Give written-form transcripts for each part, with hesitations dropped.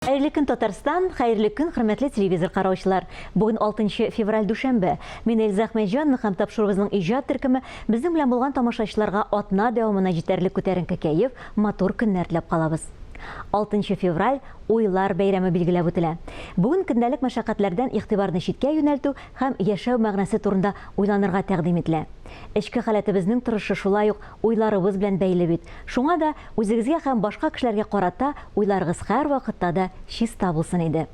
Хәерле көн, Татарстан! Хәерле көн, хөрмәтле телевизор караучылар! Бүген 6 февраль дүшәмбе. Мин Эльза Әхмәтҗанова һәм тапшыруыбызның иҗат төркеме безнең белән булган тамашачыларга атна дәвамына җитәрлек күтәренке кәеф, матур көннәр теләп калабыз. 6 февраль Уйлар бәйрәме билгеләп үтелә. Бүген көндәлек мәшәкатьләрдән игътибарны читкә юнәлтү һәм яшәү мәгънәсе турында уйланырга тәкъдим ителә. Эчке халәтебезнең торышы шулай ук уйларыбыз белән бәйле бит. Шуңа да үзегезгә һәм башка кешеләргә карата уйларыгыз һәрвакытта да чиста булсын иде.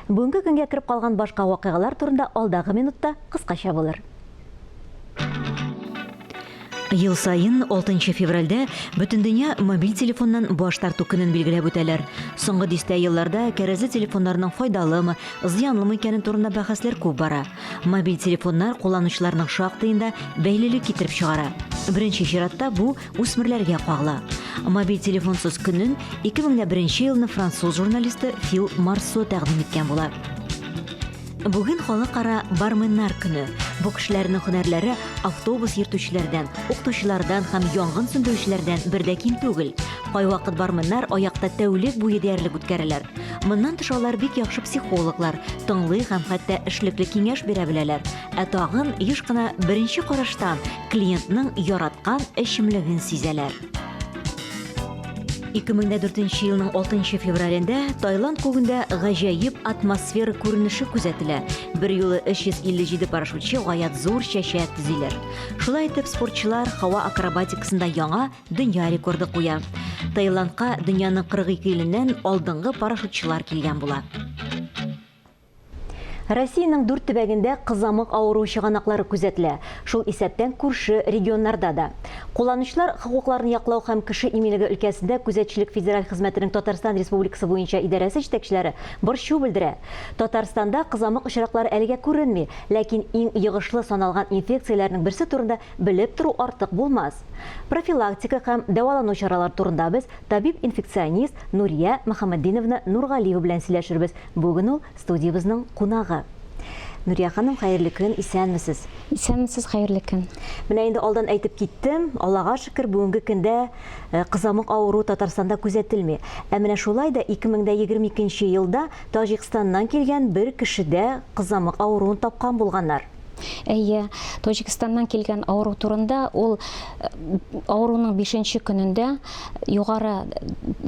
Бүгенге көнгә кереп калган башка вакыйгалар турында алдагы минутта кыскача булыр. Ел саен 6 февральдә Бөтендөнья мобиль телефоннан баш тарту көнен билгеләп үтәләр. Соңгы дистә елларда кәрәзле телефоннарның файдалымы, зыянлымы икәнен турында бәхәсләр күп бара. Мобиль телефоннар кулланучыларның шактыенда бәйлелек китереп чыгара. Беренче чиратта бу үсмерләргә кагыла. Мобиль телефонсыз көнен 2001 елны француз журналисты Фил Марсо тәкъдим иткән була. Бүген халыкара барменнар көне. Бу кешеләрнең һөнәрләре автобус йөртүчеләрдән, укытучылардан һәм янгын сүндерүчеләрдән бер дә ким түгел. Кайвакыт барменнар аякта тәүлек буе диярлек үткәрәләр. Моннан тыш алар бик яхшы психологлар, тыңлый һәм хәтта эшлекле киңәш бирә беләләр. Ә тагын еш кына беренче караштан клиентның яраткан эчемлеген сизәләр. 2004 елның 6 февралендә Таиланд күгендә гаҗәеп атмосфера күренеше күзәтелә. Берьюлы 357 парашютчы гаять зур чәчәк төзиләр. Шулай итеп, спортчылар һава акробатикасында яңа дөнья рекорды куя. Таиландка дөньяның 42 иленнән алдынгы парашютчылар килгән була. Россиянең дүрт төбәгендә кызамык авыруы чыганаклары күзәтелә, шул исәптән күрше регионнарда да. Кулланучылар хокукларын яклау һәм кеше иминлеге өлкәсендә күзәтчелек федераль хезмәтенең Татарстан Республикасы буенча идарәсе җитәкчеләре борчу белдерә. Татарстанда кызамык очраклары әлегә күренми, ләкин иң йогышлы саналган инфекцияләрнең берсе турында белеп тору артык булмас. Профилактика һәм дәвалану чаралары турында без табиб-инфекционист Нурия Мөхәммәтдиновна Нургалиева белән сөйләшербез. Бүген ул студиябезнең кунагы. Нурия ханым, хәерле көн, исәнмесез. Исәнмесез, хәерле көн. Менә инде алдан әйтеп киттем, Аллага шөкер, бүгенге көндә э, кызамык авыруы Татарстанда күзәтелми. Ә менә шулай да 2022 елда Таҗикстаннан килгән бер кешедә кызамык авыруын тапкан булганнар. Әйе, Таҗикстаннан килгән авыру турында ул э, авыруның бишенче көнендә югары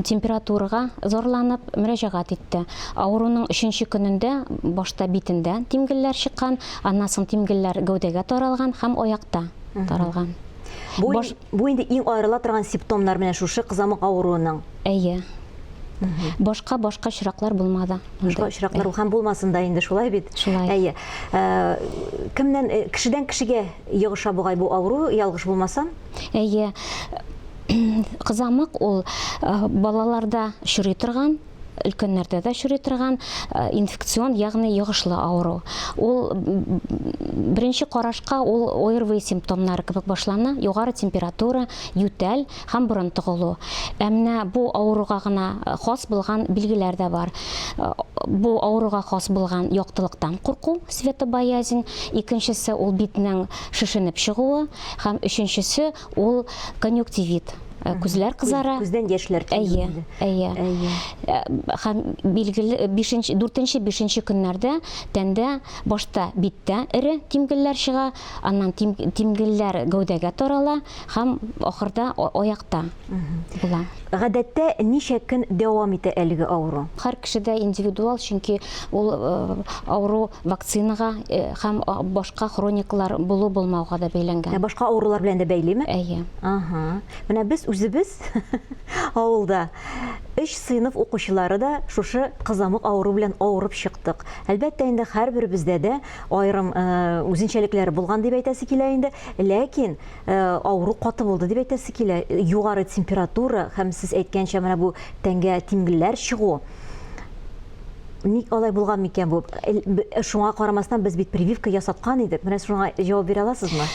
температурага зарланып мөрәҗәгать итте. Авыруның өченче көнендә башта битендә тимгелләр чыккан, аннан соң тимгелләр гәүдәгә таралган һәм аякта таралган. Бу, Баш... бу инде иң аерыла торган симптомнар менә шушы кызамык авыруының. Әйе. Башка башка очраклар булмады. Башка очраклар һәм булмасын да инде, шулай бит? Шулай. Әйе. Э, кемнән э, кешедән кешегә йогыша бугай бу авыру, ялгыш булмасам? Әйе. Кызамык ул э, балаларда очрый торган, өлкәннәрдә дә очрый торган инфекцион, ягъни йогышлы авыру. Ул беренче карашка ул ОРВИ симптомнары кебек башлана, югары температура, ютәл, һәм борын тыгылу. Ә менә бу авыруга гына хас булган билгеләр дә бар. Бу авыруга хас булган яктылыктан курку, светобоязнь, икенчесе ул битнең шешенеп чыгуы һәм өченчесе ул конъюнктивит. Күзләр кызара. Күздән яшьләр килү. Әйе, әйе. Әйе. Һәм билгеле бишенче, дүртенче, бишенче көннәрдә тәндә башта биттә эре тимгелләр чыга, аннан тимгелләр гәүдәгә тарала, Һәм ахырда аякта була. Гадәттә ничә көн дәвам итә әлеге авыру? Һәр кешедә индивидуал, чөнки ул авыру вакцинага һәм башка хрониклар булу-булмауга да бәйләнгән. Ә башка авырулар белән дә бәйлеме? Әйе. Ага. Менә без үзебез авылда өч сыйныф укучылары да шушы кызамык авыру белән авырып чыктык. Әлбәттә инде һәрберебездә дә аерым үзенчәлекләре булган дип әйтәсе килә инде. Ләкин авыру каты булды дип әйтәсе килә. Югары температура һәм сез әйткәнчә менә бу тәнгә тимгелләр чыгу. Ник алай булган микән бу? Шуңа карамастан без бит прививка ясаткан идек. Менә шуңа җавап бирә аласызмы?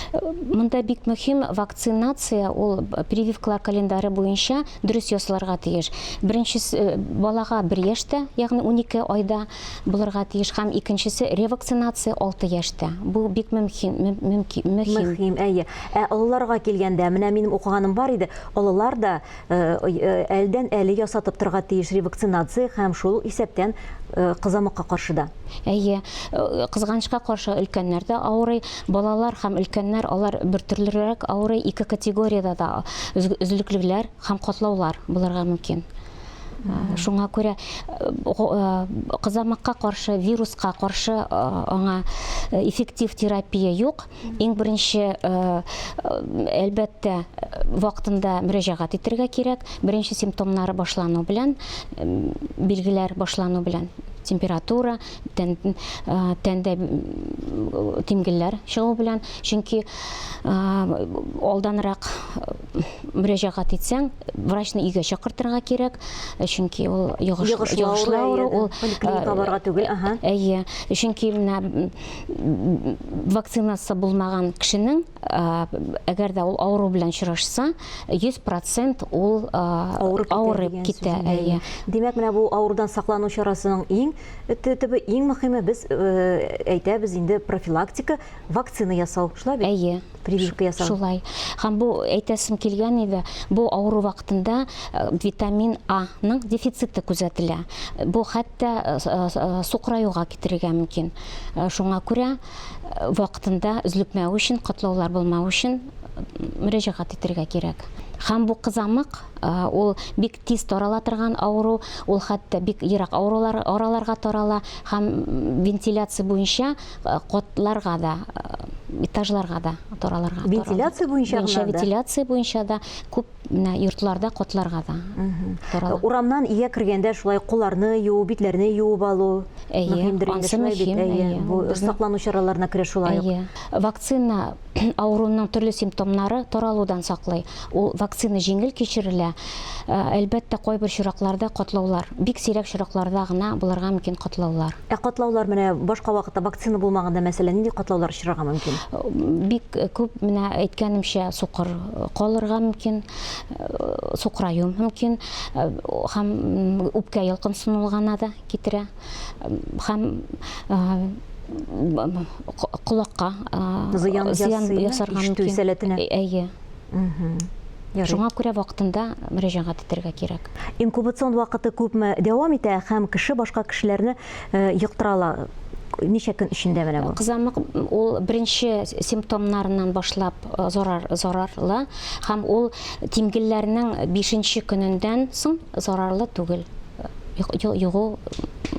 Монда бик мөһим вакцинация, ул прививкалар календаре буенча дөрес ясалырга тиеш. Беренчесе балага бер яшьтә, ягъни 12 айда булырга тиеш һәм икенчесе ревакцинация 6 яшьтә. Бу бик мөмкин, мөмкин, мөһим. Мөһим, әйе. Ә олыларга килгәндә, менә минем укыганым бар иде, олылар да Әлдән-әле ясатып торырга тиеш ревакцинация һәм шул ук исәптән кызамыкка каршы да. Әйе, кызганычка каршы өлкәннәр дә авырый. Балалар һәм өлкәннәр алар бертөрлерәк авырый. Ике категориядә дә өзлеклеләр һәм катлаулар булырга мөмкин. Шуңа күрә кызамыкка каршы, вируска каршы аңа эффектив терапия юк. Иң беренче, әлбәттә, вакытында мөрәҗәгать итәргә кирәк. Беренче симптомнары башлану белән, билгеләр башлану белән, температура, тән, тәндә тимгелләр чыгу белән. Чөнки алданрак мөрәҗәгать итсәң, врачны өйгә чакыртырга кирәк, чөнки ул йогышлы авыру, ул поликлиникага барырга түгел, аһа. Әйе, чөнки менә вакцинасы булмаган кешенең, әгәр дә ул авыру белән очрашса, 100% ул авырып китә. Әйе. Димәк, менә бу авырудан саклану чарасының иң төбе, иң мөһиме без әйтәбез инде профилактика, вакцина ясау. Шулай бит? Әйе. Прививка ясау. Шулай. Һәм бу әйтәсем килгән иде, бу авыру вакытында витамин А ның дефициты күзәтелә. Бу хәтта сукыраюга китерергә мөмкин. Шуңа күрә вакытында өзлекмәү өчен, катлаулар булмау өчен мөрәҗәгать итәргә кирәк. Һәм бу кызамык, ул бик тиз тарала торган авыру, ул хәтта бик ерак авырулар араларга тарала һәм вентиляция буенча катларга да, этажларга да таралырга. Вентиляция буенча гына да? Вентиляция буенча да күп Менә йортларда котларга да тарала. Урамнан өйгә кергәндә шулай кулларны юу, битләрне юып алу мөһимдер инде, шулай бит? Әйе, бу саклану чараларына керә шулай ук. Әйе. Вакцина авыруның төрле симптомнары таралудан саклый. Ул вакцина җиңел кичерелә. Әлбәттә, кайбер очракларда катлаулар, бик сирәк очракларда гына булырга мөмкин катлаулар. Ә катлаулар менә башка вакытта вакцина булмаганда, мәсәлән, нинди катлаулар очрарга мөмкин? Бик күп, менә әйткәнемчә, сукыр калырга мөмкин, сукыраю мөмкин, һәм үпкә ялкынсынулгана да китерә, һәм колакка зыян ясарга мөмкин. Ишетү сәләтенә. Әйе. Шуңа күрә вакытында мөрәҗәгать итәргә кирәк. Инкубацион вакыты күпме дәвам итә һәм кеше башка кешеләрне йоктыра ала? Ничә көн эчендә менә бу? Кызамык ул беренче симптомнарыннан башлап зарар, зарарлы һәм ул тимгелләрнең бишенче көнендән соң зарарлы түгел. Йогу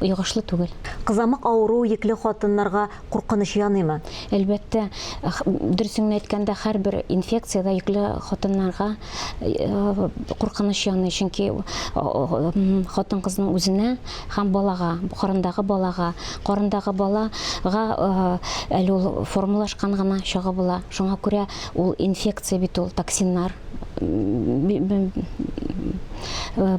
йогышлы түгел. Кызамык авыруы йөкле хатыннарга куркыныч яныймы? Әлбәттә, дөресен генә әйткәндә, һәрбер инфекциядә йөкле хатыннарга куркыныч яный, чөнки хатын-кызның үзенә һәм балага, карындагы балага, карындагы балага әле ул формалашкан гына чагы була. Шуңа күрә ул инфекция бит ул токсиннар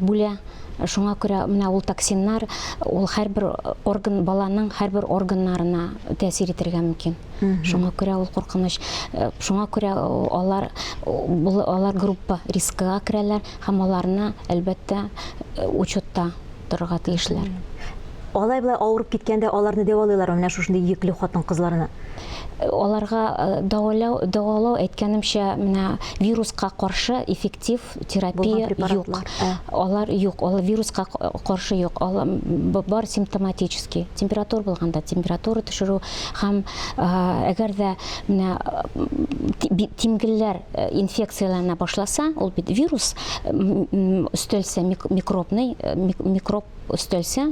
бүлә. Шуңа күрә менә ул токсиннар, ул һәрбер орган, баланың һәрбер органнарына тәэсир итәргә мөмкин. Шуңа күрә ул куркыныч. Шуңа күрә алар, алар группа рискыга керәләр һәм аларны, әлбәттә, учетта торырга тиешләр. Алай-болай авырып киткәндә аларны дәвалыйлармы, менә шушындый йөкле хатын-кызларны? Аларга дәвалау, дәвалау, әйткәнемчә, менә вируска каршы эффектив терапия юк. Алар юк, алар вируска каршы юк. Алар бар симптоматический. Температура булганда температура төшерү һәм әгәр дә менә тимгелләр инфекцияләнә башласа, ул бит вирус өстәлсә микробный, микроб өстәлсә,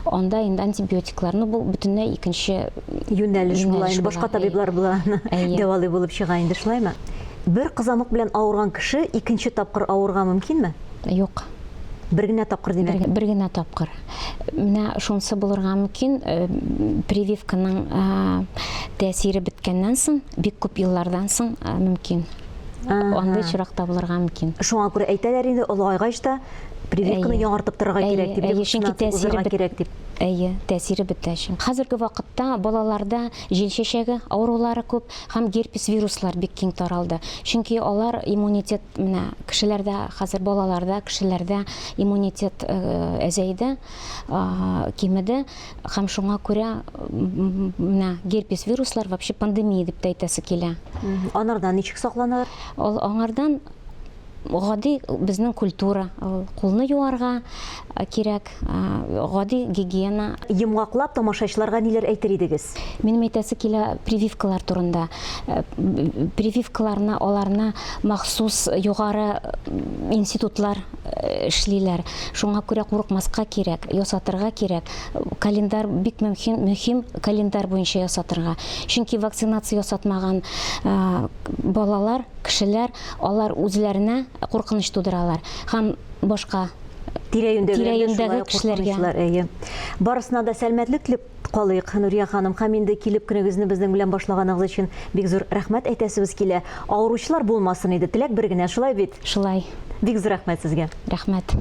анда инде антибиотиклар, ну бу бөтенләй икенче юнәлеш була инде, башка табиблар була, дәвалый булып чыга инде, шулаймы? Бер кызамык белән авырган кеше икенче тапкыр авырга мөмкинме? Юк. Бер генә тапкыр димәк. Бер генә тапкыр. Менә шунысы булырга мөмкин, прививканың тәэсире беткәннән соң, бик күп еллардан соң мөмкин. Андый очракта булырга мөмкин. Шуңа күрә әйтәләр инде, олыгайгач та. Прививканы яңартып торырга кирәк дип, әйе, чөнки тәэсире кирәк дип. Әйе, тәэсире бетә. Хәзерге вакытта балаларда җил чәчәге авырулары күп һәм герпес вируслар бик киң таралды. Чөнки алар иммунитет менә кешеләрдә хәзер балаларда, кешеләрдә иммунитет әзәйде, кимеде һәм шуңа күрә менә герпес вируслар вообще пандемия дип тә әйтәсе килә. Анардан ничек сакланыр? Ул аңардан гади безнең культура, ул кулны юарга кирәк, гади гигиена. Йомгаклап, тамашачыларга ниләр әйтер идегез? Минем әйтәсе килә прививкалар турында. Прививкаларны аларны махсус югары институтлар эшлиләр. Шуңа күрә курыкмаска кирәк, ясатырга кирәк. Календарь бик мөһим, мөһим календарь буенча ясатырга. Чөнки вакцинация ясатмаган балалар, кешеләр, алар үзләренә куркыныч тудыралар һәм башка тирә-юньдәге кешеләргә. Әйе. Барысына да сәламәтлек теләп калыйк, Нурия ханым. Һәм инде килеп көнегезне безнең белән башлаганыгыз өчен бик зур рәхмәт әйтәсебез килә. Авыручылар булмасын иде. Теләк бер генә, шулай бит? Шулай. Бик зур рәхмәт сезгә. Рәхмәт.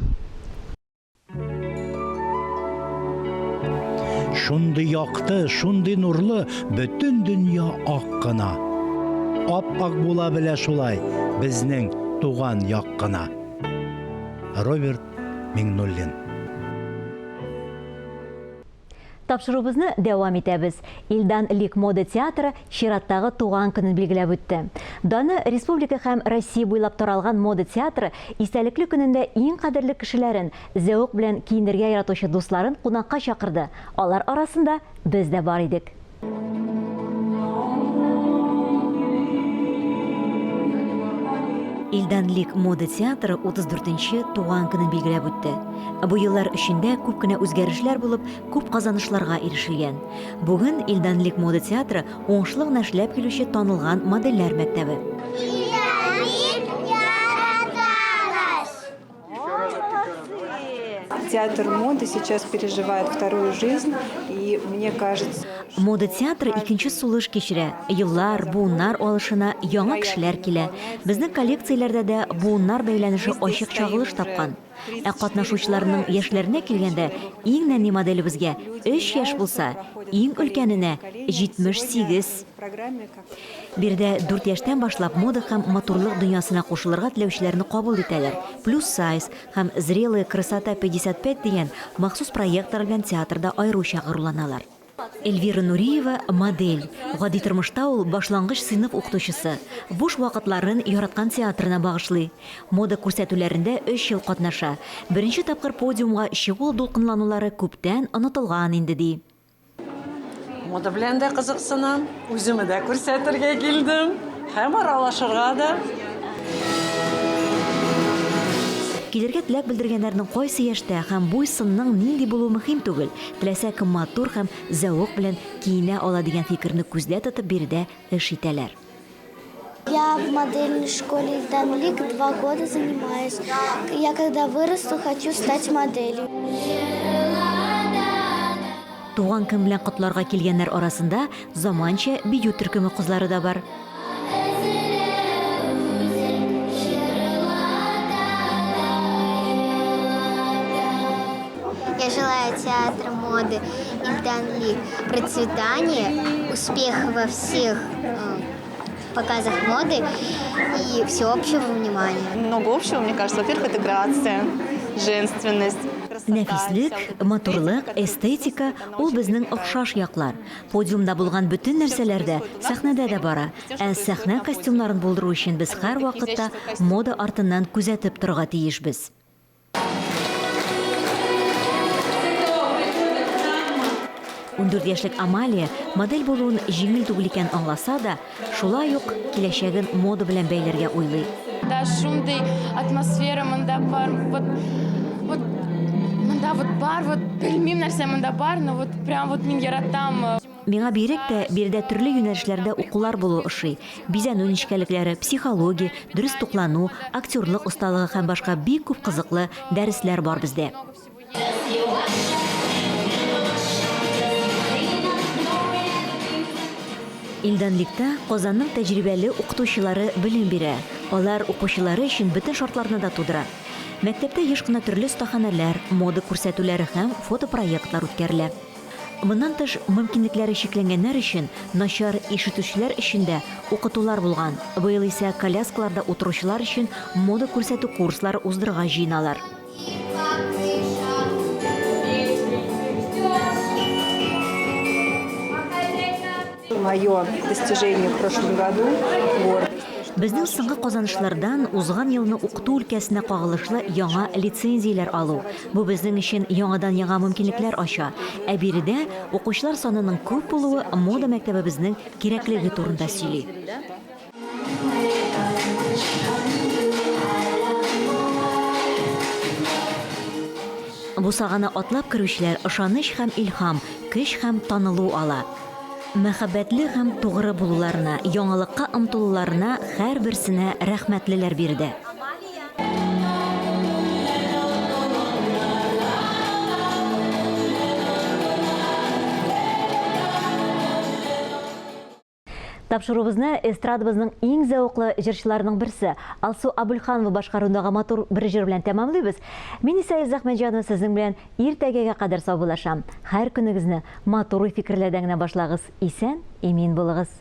Шундый якты, шундый нурлы, бөтен дөнья ак кына. Ап-ак була белә шулай безнең туган як кына. Роберт Миңнуллин. Тапшыруыбызны дәвам итәбез. Илдан Лик мода театры чираттагы туган көнен билгеләп үтте. Даны республика һәм Россия буйлап таралган мода театры истәлекле көнендә иң кадерле кешеләрен, зәвык белән киенергә яратучы дусларын кунакка чакырды. Алар арасында без дә бар идек. Илдан Лик мода театры 34 нче туган көнен билгеләп үтте. Бу еллар эчендә күп кенә үзгәрешләр булып, күп казанышларга ирешелгән. Бүген Илдан Лик мода театры уңышлы гына эшләп килүче танылган модельләр мәктәбе. Илдан Лик яратабыз! Театр моды сейчас переживает вторую жизнь, и мне кажется... Мода театры икенче сулыш кичерә. Еллар, буыннар алышына, яңа кешеләр килә. Безнең коллекцияләрдә дә буыннар бәйләнеше ачык чагылыш тапкан. Ә катнашучыларның яшьләренә килгәндә, иң нәни моделебезгә өч яшь булса, иң өлкәненә, 78. Биредә дүрт яшьтән башлап мода һәм матурлык дөньясына кушылырга теләүчеләрне кабул итәләр. Плюс сайз һәм Зрелая красота 55 дигән махсус проектлар белән театрда аеруча горурланалар. Эльвира Нуриева, модель. Гади тормышта ул башлангыч сыйныф укытучысы. Буш вакытларын яраткан театрына багышлый. Мода күрсәтүләрендә өч ел катнаша. Беренче тапкыр подиумга чыгу дулкынланулары күптән онытылган инде, ди. Мода белән дә кызыксынам, үземне дә күрсәтергә килдем һәм аралашырга да. Килергә теләк белдергәннәрнең кайсы яшьтә һәм буй-сынның нинди булуы мөһим түгел, теләсә кем матур һәм зәвык белән киенә ала дигән фикерне күздә тотып биредә эш итәләр. Я в модельной школе Данлик два года занимаюсь. Я когда вырасту, хочу стать моделью. Туган көн белән котларга килгәннәр арасында заманча бию төркеме кызлары да бар. Я желаю театру моды Ильдан Ли процветания, успеха во всех э, показах моды и всеобщего внимания. Много общего, мне кажется. Во-первых, это грация, женственность. Нәфислек, матурлык, эстетика ул безнең охшаш яклар. Подиумда булган бөтен нәрсәләр дә сәхнәдә дә бара. Ә сәхнә костюмнарын булдыру өчен без һәрвакытта мода артыннан күзәтеп торырга тиешбез. 14 яшьлек Амалия модель булуын җиңел түгел икән аңласа да, шулай ук киләчәген мода белән бәйләргә уйлый. Да, шундый атмосфера монда бар. Вот, вот монда вот бар, вот белмим нәрсә монда бар, но вот прям вот мин яратам. Миңа бигрәк тә биредә төрле юнәлешләрдә укулар булуы ошый. Бизәнү нечкәлекләре, психология, дөрес туклану, актерлык осталыгы һәм башка бик күп кызыклы дәресләр бар бездә. Илданликта Казанның тәҗрибәле укытучылары белем бирә. Алар укучылары өчен бөтен шартларны да тудыра. Мәктәптә еш кына төрле остаханәләр, мода күрсәтүләре һәм фотопроектлар үткәрелә. Моннан тыш, мөмкинлекләре чикләнгәннәр өчен, начар ишетүчеләр өчен дә укытулар булган. Быел исә коляскаларда утыручылар өчен мода күрсәтү курслары уздырырга җыеналар. Мое достижение в прошлом году, гордость. Безнең соңгы казанышлардан узган елны укыту өлкәсенә кагылышлы яңа лицензияләр алу. Бу безнең өчен яңадан-яңа мөмкинлекләр ача. Ә биредә укучылар санының күп булуы мода мәктәбебезнең кирәклеге турында сөйли. Бусаганы атлап керүчеләр ышаныч һәм илһам, көч һәм танылу ала. Мәхәббәтле һәм тугры булуларына, яңалыкка омтылуларына һәрберсенә рәхмәтлеләр биредә. Тапшыруыбызны эстрадабызның иң зәвыклы җырчыларының берсе Алсу Абульханова башкаруындагы матур бер җыр белән тәмамлыйбыз. Мин исә Эльза Әхмәтҗанова сезнең белән иртәгәгә кадәр саубуллашам. Һәр көнегезне матур уй-фикерләрдән генә башлагыз. Исән, имин булыгыз.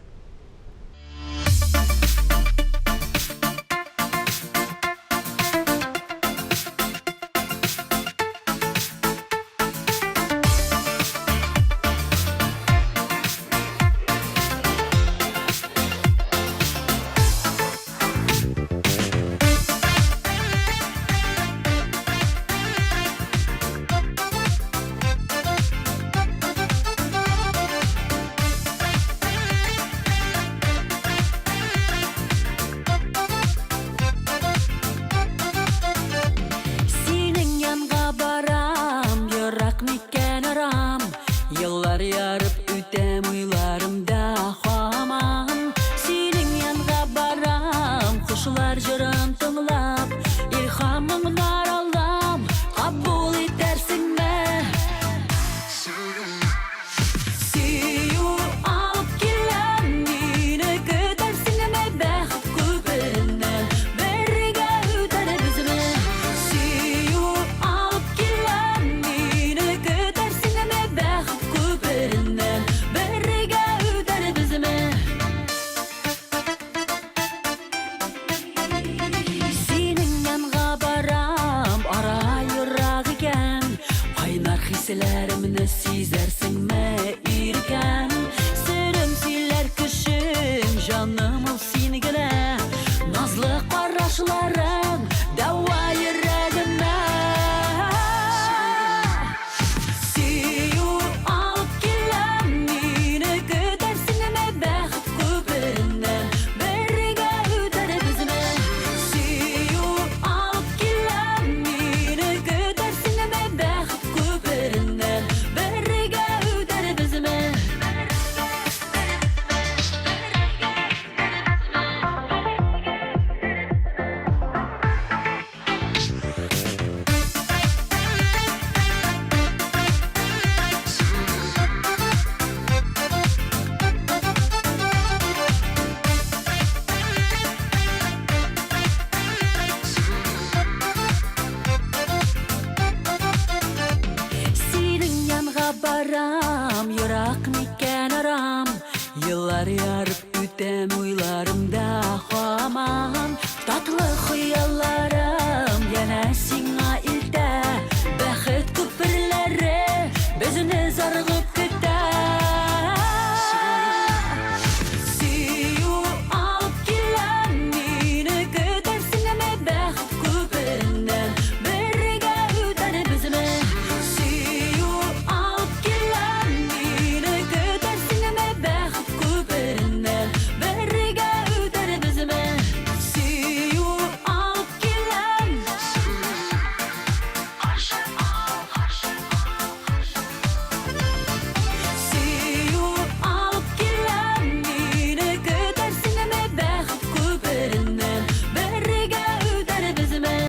Синең янга барам, ерак микән арам? Еллар ярып үтәм уйларымда һаман. Синең янга барам, кошлар җырын тыңлап, илһам моңнар алам, кабул итәрсеңме? Сөю алып киләм мине, көтәрсеңме бәхет күпереннән, бергә үтәрбезме? Сөю алып киләм мине, көтәрсеңме бәхет күпереннән, бергә үтәрбезме? Синең янга барам, ара ерак икән, кайнар хисләремне сизәрсеңме, иркәм? Серем сөйләр кешем, җаным ул син генә, назлы карашларың дәва йөрәгемә. Сөю алып киләм мине, көтәрсеңме бәхет күпереннән, бергә үтәрбезме? Сөю алып киләм мине, көтәрсеңме бәхет күпереннән, бергә үтәрбезме? Синең янга барам, ерак.